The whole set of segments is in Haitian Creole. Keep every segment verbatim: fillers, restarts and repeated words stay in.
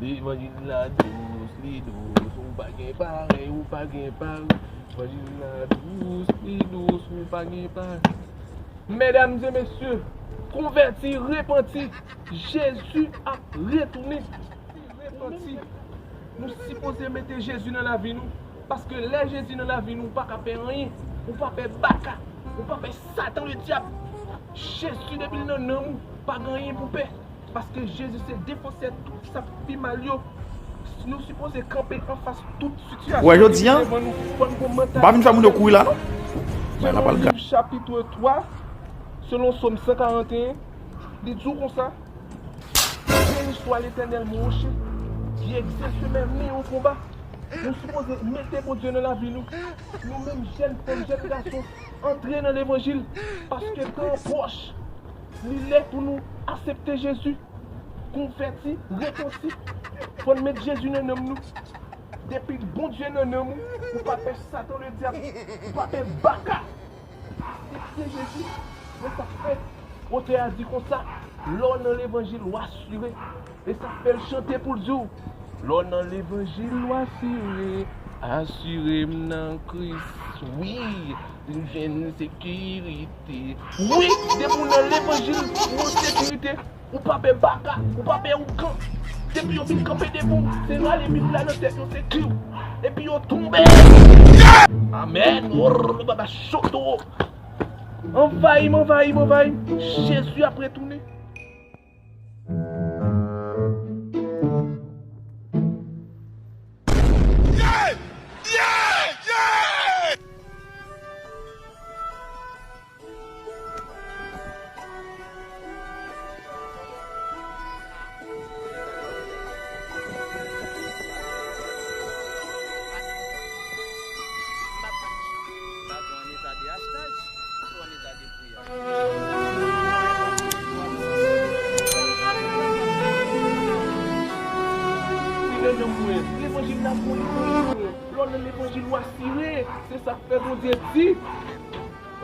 Levanjil la dous, li dous, ou pa gen parèy, ou pa gen parèy. Levanjil la dous, li dous, ou pa gen parèy. Medam e mesye, konvèti, repanti, Jezi ap retounen. Repanti. Nou sipoze mete Jezi nan lavi nou. Paske lè Jezi nan lavi nou, ou pa ka pè anyen. Ou pa pè baka. Ou pa pè Satan ledyab. Jezi depi l nan nanm ou, pa gen anyen pou pè. Paske Jezi se defansè tout sa k pi mal yo. Nou sipoze kanpe anfas tout sitiyasyon ki devan nou. Fò n gon mantalite. M pa vin fè moun yo kouri la, non. Selon Liv chapit twa, selon Sòm san karanteyen, li di w konsa, Béni soit l'Éternel, mon rocher, qui exauce mes mains au combat. Nou sipoze mete Bondye nan lavi nou. Nou menm jèn fanm, jèn gason, antre nan levanjil, paske tan an pwòch. Li lè pou nou aksepte Jezi, konvèti, repanti. Fò n met Jezi nan nanm nou. Depi Bondye nan nanm ou, ou pa pè Satan ledyab, ou pa pè baka. Aksepte Jezi, men sa k fèt. Otè a di konsa, lè w nan levanjil, w asire. E sa k fè l chante pou l di w, lè w nan levanjil, w asire, asire m nan Kris. Wi, m jwenn sekirite. Wi, depi w nan levanjil, ou an sekirite. Ou pa pè baka, ou pa pè ougan. Depi yo fin kanpe devan w, se rale Bib la nan tèt yo, se kri w. Epi yo tonbe. Amèn. Orr, baba choto. Anvayi m, anvayi m, anvayi m. Jezi ap retounen. Levanjil la bon, levanjil. Lè w nan levanjil, w asire. Se sa k fè Bondye di.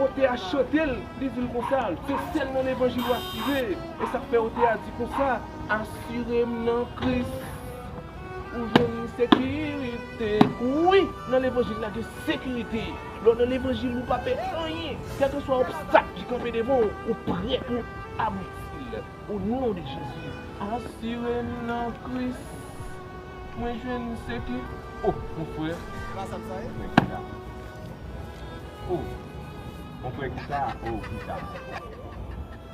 Otè a chante l, li di l konsa, se sèl nan levanjil w asire. E sa k fè otè a di konsa, asire m nan Kris, ou jwenn sekirite. Wi, nan levanjil la gen sekirite. Lè w nan levanjil, ou pa pè anyen. Kèlkeswa obstak ki kanpe devan w, ou prè pou abouti l. O non de Jezi, asire m nan Kris. Mwen jwenn seki. Oh, mon frè. Se pa sa m sa ye? Frè ki sa? Oh, mon frè ki sa? Oh, ki sa?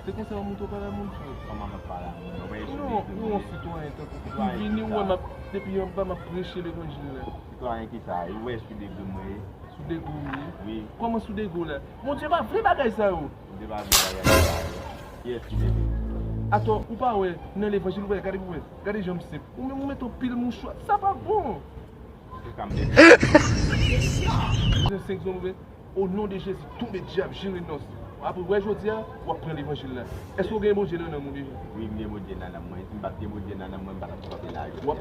Se konsa yon moun tou pale moun frè. Kòman m ap pale a moun? Non, ou yon sitwayen tankou m. M vini, ou wè m ap, depi anba m ap preche levanjil la. Sitwayen ki sa? Ou wè sou degre mwen ye? Sou degre w ye? Wi. Kòman sou degre w la? Bondye pa vle bagay sa yo. Bondye pa vle bagay sa yo. Kiyès ki vle? Atò, ou pa wè, nan levanjil, ou pa wè, gade pou wè. Gade jan m senp. Ou menm ou mete yon pil mouchwa. Sa pa bon. Se ka m vle. Jan senk zòn ouvè. O non de Jezi, tonbe dyab, jere nòs. Apre, wè jodi a, w ap pran levanjil la. Èske w gen Bondye nan nanm ou deja? Wi, m gen Bondye nan nanm mwen. Si m pa t gen Bondye nan nanm mwen, m pa t ap kanpe la yo. W ap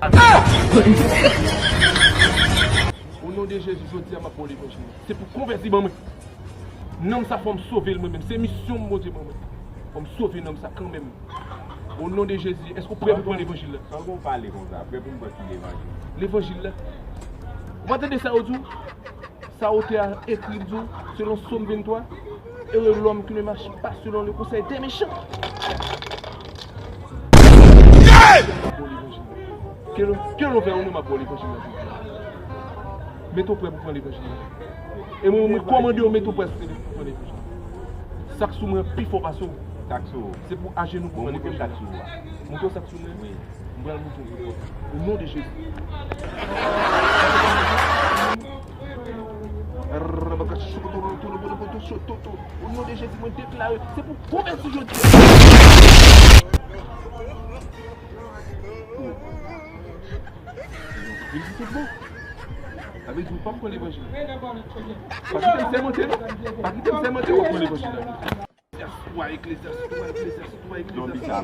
O non de Jezi, jodi a m ap ba w levanjil la. Se pou konvèti ban mwen. Nanm sa fò m sove l mwen menm. Se misyon m Bondye ban mwen. Fò m sove nanm sa kanmenm. O non de Jezi, èske w prè pou pran levanjil la? Sa w pale konsa, prè pou m pran ki levanjil? Levanjil la. Ou pa tande sa yo di w? Sa otè a ekri, l di w, selon Sòm venntwa, heureux l'homme qui ne marche pas selon le conseil des méchants. Ke l, ke l ouvè yon nou m ap ba w levanjil la jodi a. Mete w prè pou pran levanjil la. E mwen, mwen kòmande w mete w prè pou pran levanjil la. Sa k sou mwen pi fò pase w. Sa k sou ou? Se pou ajenou pou pran levanjil la. Montre w sa k sou ou a. Montre w sa k sou mwen. Wi. M pral montre w pi fò. O non de Jezi. O non de Jezi, mwen deklare, se pou konvèti jodi a. Vin di tout bon. Sa vle di ou p ap pran levanjil. Pa kite m sèmante non. Pa kite m sèmante w ap pran levanjil la. Eklezyas twa, Eklezyas twa, Eklezyas twa, Eklezyas twa.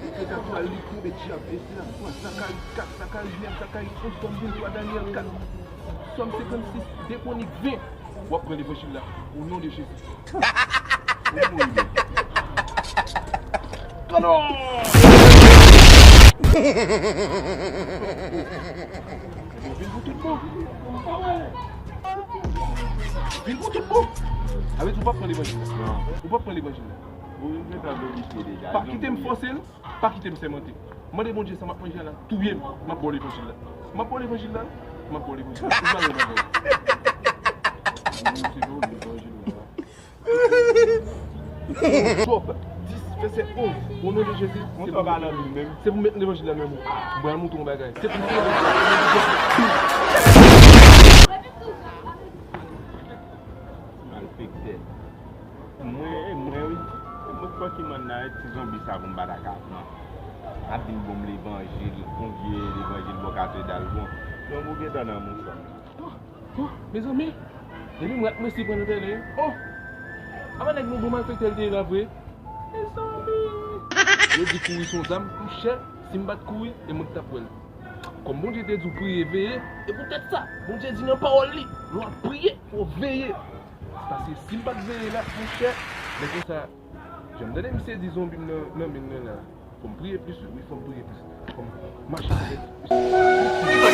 Eklezyas twa, li tonbe dyab. Eklezyas twa, Zakari kat, Zakari nèf, Zakari onz, Sòm venntwa, Danyèl kat, Sòm senkannsis, de Kwonik ven. W ap pran levanjil la. O non de Jezi. Ou mouri deja. Tonnè! Vin pou tout bon. Vin pou tout bon. Sa vle di ou p ap pran levanjil la. Non. Ou p ap pran levanjil la. Ou menm gentan vin vite deja. Pa kite m fòse l. Pa kite m sèmante. Mande Bondye sa m ap manje a la. Touye m. M ap ba w levanjil la. M ap ba w levanjil la. M ap ba w levanjil la. Ou pral wè bagay. Ou se ba w levanjil la. Jòb dis, vèsè onz. O non de Jezi, se pou, se pou met levanjil la nan men w. Mwen al montre w yon bagay. Se pou met levanjil la. Malfektè. Mwen, mwen, wi. Mwen fò ki mann nan ti zonbi sa pou m pa ta ka pran. Ap vin ban m levanjil, yon vye levanjil bò katedral. Bon, donk ou gentan nan mouchwa. Oh, oh, mezanmi, depi m rat mesi pran nan tèlè. Oh, apa nèg nou bon malfektè l te ye la vre. Mezanmi. Yo di kouri se yon zam, monchè, si m pa t kouri, e mwen k t ap wè l. Kòm Bondye te di w priye, veye, e poutèt sa, Bondye di nan pawòl li, lè w ap priye, fò w veye. Paske si m pa t veye la, monchè, men konsa, jan m tande misye di zonbi m nan, nan men l nan la, fò m priye plis, wi, fò m priye plis. Fò m mache plis.